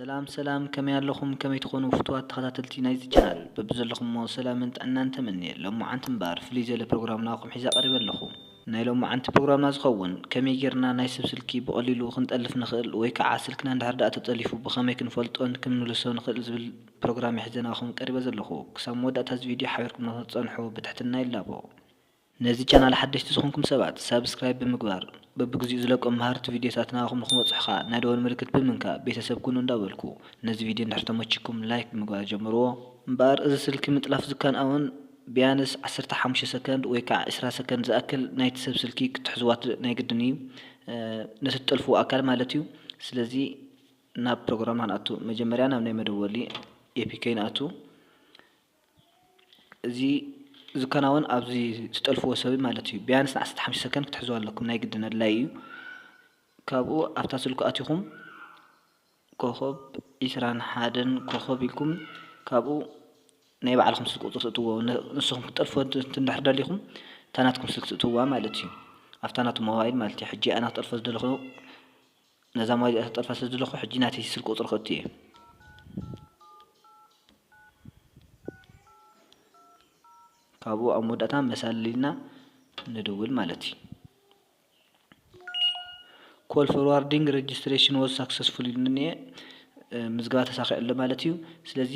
ሰላም ሰላም፣ ከመይ ኣለኹም? ከመይ ትኾኑ ፍቱዋት ተኸታተልቲ ናይዚ ቻናል? በብዘለኹሞ ሰላምን ጥዕናን ተመንየ። ሎማዓንቲ እምበኣር ፍልይ ዘለ ፕሮግራም ናባኹም ሒዛ ቀሪበ ኣለኹ። ናይ ሎማዓንቲ ፕሮግራምና ዝኸውን ከመይ ጌርና ናይ ሰብ ስልኪ ብቐሊሉ ክንጠልፍ ንኽእል ወይ ከዓ ስልክና እንድሕር ደኣ ተጠሊፉ ብኸመይ ክንፈልጦን ክንምልሶ ንኽእል ዝብል ፕሮግራም እየ ሒዘ ናባኹም ቀሪበ ዘለኹ። ክሳብ መወዳእታ እዚ ቪድዮ ሓቢርኩም ንኽትጸንሑ ብትሕትና ይላቦ። ነዚ ቻናል ሓደሽቲ ዝኾንኩም ሰባት ሳብስክራይብ ብምግባር በብግዚኡ ዝለቆም መሃርቲ ቪድዮታት ናባኹም ንኽበጽሑ ኸኣ ናይ ደወል ምልክት ብምንካእ ቤተሰብ ኩኑ እንዳበልኩ ነዚ ቪድዮ እንድሕር ተመችኩም ላይክ ብምግባር ጀምርዎ። እምበኣር እዚ ስልኪ ምጥላፍ ዝከናወን ቢያንስ ዓሰርተ ሓሙሽተ ሰከንድ ወይ ከዓ ዕስራ ሰከንድ ዝኣክል ናይቲ ሰብ ስልኪ ክትሕዝዋ ት-፣ ናይ ግድን እዩ፣ እ፣ ነቲ ትጠልፍዎ ኣካል ማለት እዩ። ስለዚ ናብ ፕሮግራምና ንኣቱ። መጀመርያ ናብ ናይ መደወሊ ኤፒኬ ንኣቱ። እዚ ዝከናወን ኣብዚ ትጠልፍዎ ሰብ ማለት እዩ። ቢያንስ ን ዓሰርተ ሓሙሽተ ሰከንድ ክትሕዝዋ ኣለኩም፣ ናይ ግድን ኣድላዪ እዩ። ካብኡ ኣብታ ስልኩ ኣቲኹም ኮኾብ ዒስራን ሓደን ኮኾብ ኢልኩም ካብኡ ናይ ባዕልኹም ስልኪ ቁጽሪ ትእትዎ። ን-፣ ንስኹም ክትጠልፍዎ እንት-፣ እንድሕር ደሊኹም እታ ናትኩም ስልኪ ትእትውዋ ማለት እዩ። ኣብታ ናቱ ሞባይል ማለት እዩ። ሕጂ ኣነ ክጠልፎ ዝደለኹ ነዛ ሞባይል እዚኣ ክጠልፋ ስለ ዝደለኹ ሕጂ ናተይ ስልኪ ቁጽሪ ከእቱ እየ። ካብኡ ኣብ መወዳእታ መሳልል ኢልና ንድውል ማለት እዩ። Call forwarding registration was successful ኢሉኒ እኒኤ፣ እ፣ ምዝገባ ተሳኺዑ ኣሎ ማለት እዩ። ስለዚ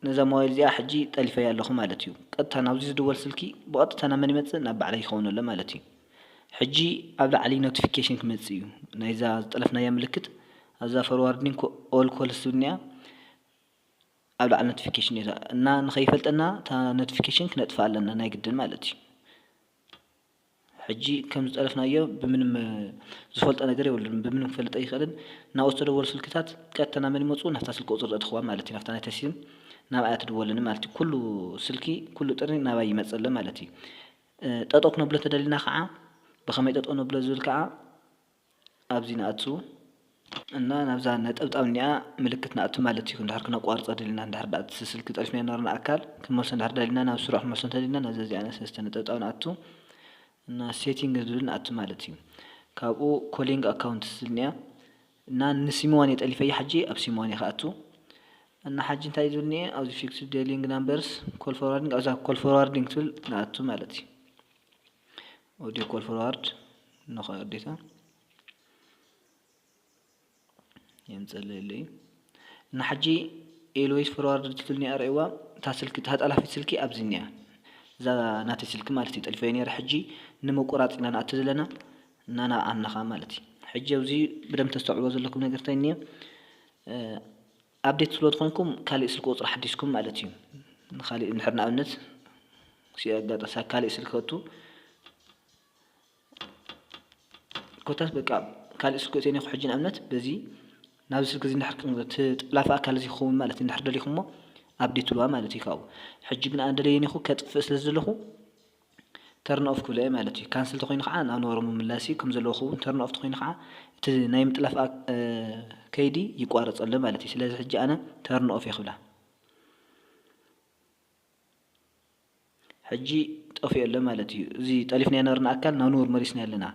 ነዛ ሞባይል እዚኣ ሕጂ ጠሊፈያ ኣለኹ ማለት እዩ። ቀጥታ ናብዚ ዝድወል ስልኪ ብቐጥታ ናብ መን ይመጽእ? ናብ ባዕለይ ይኸውን ኣሎ ማለት እዩ። ሕጂ ኣብ ላዕሊ ኖቲፊኬሽን ክመጽእ እዩ። ናይዛ ዝጠለፍናያ ምልክት ኣብዛ forwarding co-፣ all calls ዝብል እኒኣ ኣብ ላዕሊ ኖቲፊኬሽን እያ። እና ንኸይፈልጠና እታ ኖቲፊኬሽን ክነጥፍኣ ኣለና ናይ ግድን ማለት እዩ። ሕጂ ከም ዝጠለፍናዮ ብምንም፣ እ፣ ዝፈልጦ ነገር የብሉን። ብምንም ክፈልጥ ኣይኽእልን። ናብኡ ዝተደወሉ ስልክታት ቀጥታ ናብ መን ይመጹ? ናብታ ስልኪ ቁጽሪ ዘእተኽዋ ማለት እዩ። ናብታ ናይታ ሲም ናብኣ ትድወለኒ ማለት እዩ። ኩሉ ስልኪ፣ ኩሉ ጥሪ ናባይ ይመጽእ ኣሎ ማለት እዩ። እ፣ ጠጠው ክነብሎ ተደሊና ከዓ፣ ብኸመይ ጠጠው ነብሎ ዝብል ከዓ፣ ኣብዚ ንኣቱ እና ናብዛ ነጠብጣብ እኒኣ ምልክት ንኣቱ ማለት እዩ። እንድሕር ክነቋርጾ ደሊና፣ እንድሕር ደኣ እቲ ስልኪ ጠልፍናዮ ነበርና ኣካል ክንመልሶ እንድሕር ደሊና፣ ናብ ስሩዕ ክንመልሶ እንተደሊና፣ ናብዛ እዚኣ ሰለስተ ነጠብጣብ ንኣቱ እና ሴቲንግ ዝብል ንኣቱ ማለት እዩ። ካብኡ ኮሊንግ ኣካውንትስ ዝብል እኒኣ እና ንሲምዋን እየ ጠሊፈያ፣ ሕጂ ኣብ ሲምዋን እየ ክኣቱ እና ሕጂ እንታይ ዝብል እኒአ ኣብዚ ፊክስድ ዴሊንግ ናምበርስ ኮል ፎርዋርዲንግ፣ ኣብዛ ኮል ፎርዋርዲንግ ትብል ንኣቱ ማለት እዩ። ኦዲዮ ኮል ፎርዋርድ ንኸ ግዴታ የምፀለይ ኣለይ። እና ሕጂ ኤልዌይስ ፎርዋርድ ትብል እኒኣ ርእይዋ፣ እታ ስልኪ፣ እታ ጠላፊት ስልኪ ኣብዚ እኒኣ። እዛ ናተይ ስልኪ ማለት እዩ፣ ጠሊፈዮ ነይረ። ሕጂ ንምቁራፅ ኢና ንኣቱ ዘለና እና ናብ ዓምናኻ ማለት እዩ። ሕጂ ኣብዚ ብደንብ ተስተውዕልዎ ዘለኩም ነገር እንታይ እኒአ? እ፣ ኣፕዴት ትብሎ ተኾይንኩም ካሊእ ስልኪ ቁፅሪ ሓዲስኩም ማለት እዩ። ንካሊእ እንድሕር ንኣብነት ሲኣጋጠሳ ካሊእ ስልኪ ከቱ ኮታስ በቃ ካልእ ስልኪ እተን ኢኹ ሕጂ ንኣብነት በዚ ናብዚ ስልኪ እዚ እንድሕር ክ-፣ እቲ ጠላፊ ኣካል እዚ ክኸውን ማለት እዩ። እንድሕር ደሊኹሞ ኣፕዴት ትብልዋ ማለት እዩ። ካብኡ ሕጂ ግን ኣነ ደለየን ኢኹ ከጥፍእ ስለ ዝደለኹ ተርን ኦፍ ክብሎ እየ ማለት እዩ። ካንስል ተኾይኑ ከዓ ናብ ነበሮ ምምላስ እዩ። ከም ዘለዎ ክኸውን፣ ተርን ኦፍ ተኾይኑ ከዓ እቲ ናይ ምጥላፍ ኣክ-፣ እ፣ ከይዲ ይቋረፅ ኣሎ ማለት እዩ። ስለዚ ሕጂ ኣነ ተርን ኦፍ እየ ክብላ። ሕጂ ጠፊኡ ኣሎ ማለት እዩ። እዚ ጠሊፍናዮ ነበርና ኣካል ናብ ንቡር መሊስናዮ ኣለና።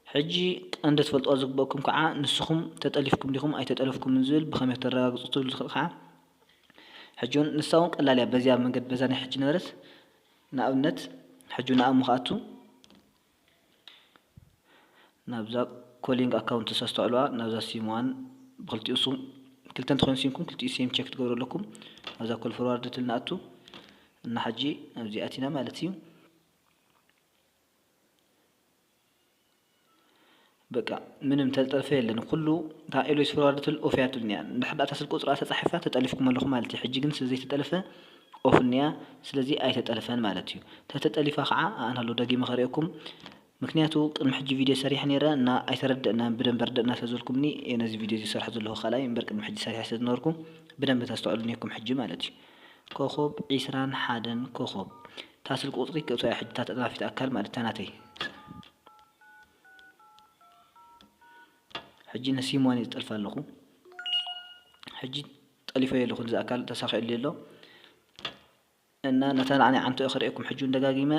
ሕጂ ቀንዲ ትፈልጥዎ ዝግበእኩም ከዓ ንስኹም ተጠሊፍኩም ዲኹም ኣይተጠለፍኩምን ዝብል ብኸመይ ክተረጋግፁ ትብል ዝኽእል ከዓ ሕጂ እውን ንሳ እውን ቀላል እያ። በዚኣ መንገዲ በዛ ናይ ሕጂ ነበረት ንኣብነት ሕጂ ንኣሙ ክኣቱ ናብዛ ኮሊንግ ኣካውንት ተስተውዕልዋ፣ ናብዛ ሲም ዋን ብክልቲኡ ስም፣ ክልተ እንተኾይኑ ሲምኩም ክልቲኡ ሲም ቸክ ትገብሩ ኣለኩም። ናብዛ ኮል ፎርዋርድ ትብል ንኣቱ እና ሕጂ ኣብዚ ኣቲና ማለት እዩ። በቃ ምንም ተጠልፈ የለን። ኩሉ እታ ኤልዌይስ ፎርዋርድ ትብል ኦፍ እያ ትብል እኒኣ። እንድሕር ደኣ እታ ስልኪ ቁፅራ ተፃሒፋ ተጠሊፍኩም ኣለኹም ማለት እዩ። ሕጂ ግን ስለ ዘይተጠለፈ ኦፍ እኒኣ፣ ስለዚ ኣይተጠልፈን ማለት እዩ። ተተጠሊፋ ከዓ ኣነ ኣሎ ደጊመ ከርእየኩም። ምክንያቱ ቅድሚ ሕጂ ቪድዮ ሰሪሐ ነይረ እና ኣይተረደእናን ብደንብ ኣርደእና ስለ ዝበልኩምኒ እየ ነዚ ቪድዮ እዚ ዝሰርሖ ዘለኹ ካልኣይ እምበር ቅድሚ ሕጂ ሰሪሐ ስለ ዝነበርኩ ብደንብ ተስተውዕሉ ነይርኩም ሕጂ ማለት እዩ። ኮኾብ ዒስራን ሓደን ኮኾብ እታ ስልኪ ቁፅሪ ክእትዋ እየ ሕጂ እታ ተጠላፊት ኣካል ማለት እታ ናተይ። ሕጂ ንሲም ዋን እየ ዝጠልፋ ኣለኹ። ሕጂ ጠሊፈዮ ኣለኹ፣ እዚ ኣካል ተሳኺዑ ኣሎ። እና ነታ ንዓይ ዓንቶ እየ ክርእየኩም ሕጂ እውን ደጋጊመ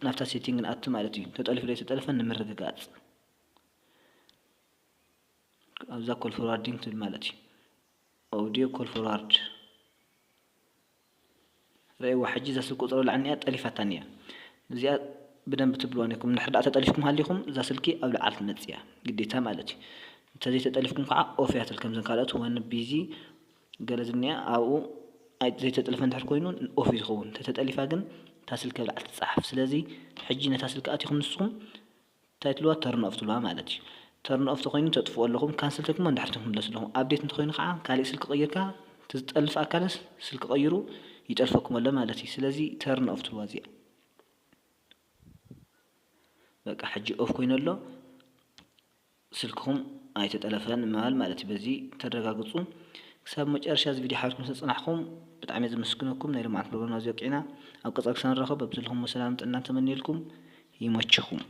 ናብታ ሴቲንግ ንኣቱ ማለት እዩ። ተጠሊፉ ዶ ኣይተጠለፈን ንምርግጋፅ። ኣብዛ ኮል ፎርዋርዲንግ ትብል ማለት እዩ። audio call forward። ረእይዋ ሕጂ እዛ ስልኪ ቁፅሪ ላዕሊ እኒኣ ጠሊፋታኒ እያ። እዚኣ ብደንብ ትብልዋ ነይኩም። እንድሕር ደኣ ተጠሊፍኩም ሃሊኹም እዛ ስልኪ ኣብ ላዕሊ ትመፅእ እያ ግዴታ ማለት እዩ። እንተዘይተጠሊፍኩም ከዓ ኦፍ እያ ትብል። ከምዘን ካልኦት ወን ቢዚ ገለ ዝኒኣ ኣብኡ ኣይ- ዘይተጠልፈ እንድሕር ኮይኑ ኦፍ እዩ ዝኸውን። እንተተጠሊፋ ግን እታ ስልኪ ኣብ ላዕሊ ትፀሓፍ። ስለዚ ሕጂ ነታ ስልኪ ኣቲኹም ንስኹም እንታይ ትልዋ? ተርን ኦፍ ትልዋ ማለት እዩ። ተርን ኦፍ ተኮይኑ ተጥፍኡ ኣለኹም። ካንስል ተግሞ እንድሕር ትምለሱ ኣለኹም። ኣፕዴት እንተኮይኑ ከዓ ካሊእ ስልኪ ቀይርካ ትጠልፍ ኣካለስ ስልኪ ቀይሩ ይጠልፈኩም ኣሎ ማለት እዩ። ስለዚ ተርን ኦፍ ትልዋ እዚኣ። በቃ ሕጂ ኦፍ ኮይኑ ኣሎ። ስልክኹም ኣይተጠለፈን ምባል ማለት እዩ። በዚ ተረጋግፁ። ክሳብ መጨረሻ እዚ ቪድዮ ሓቢርኩም ዝተፅናሕኩም ብጣዕሚ እየ ዘመስግነኩም። ናይ ሎማዓንቲ ፕሮግራምና እዚ ወቂዕና። ኣብ ቀፃሊ ክሳብ ንራኸብ በብዘለኹም ሰላም ጥዕና ተመኒልኩም። ይመችኹም።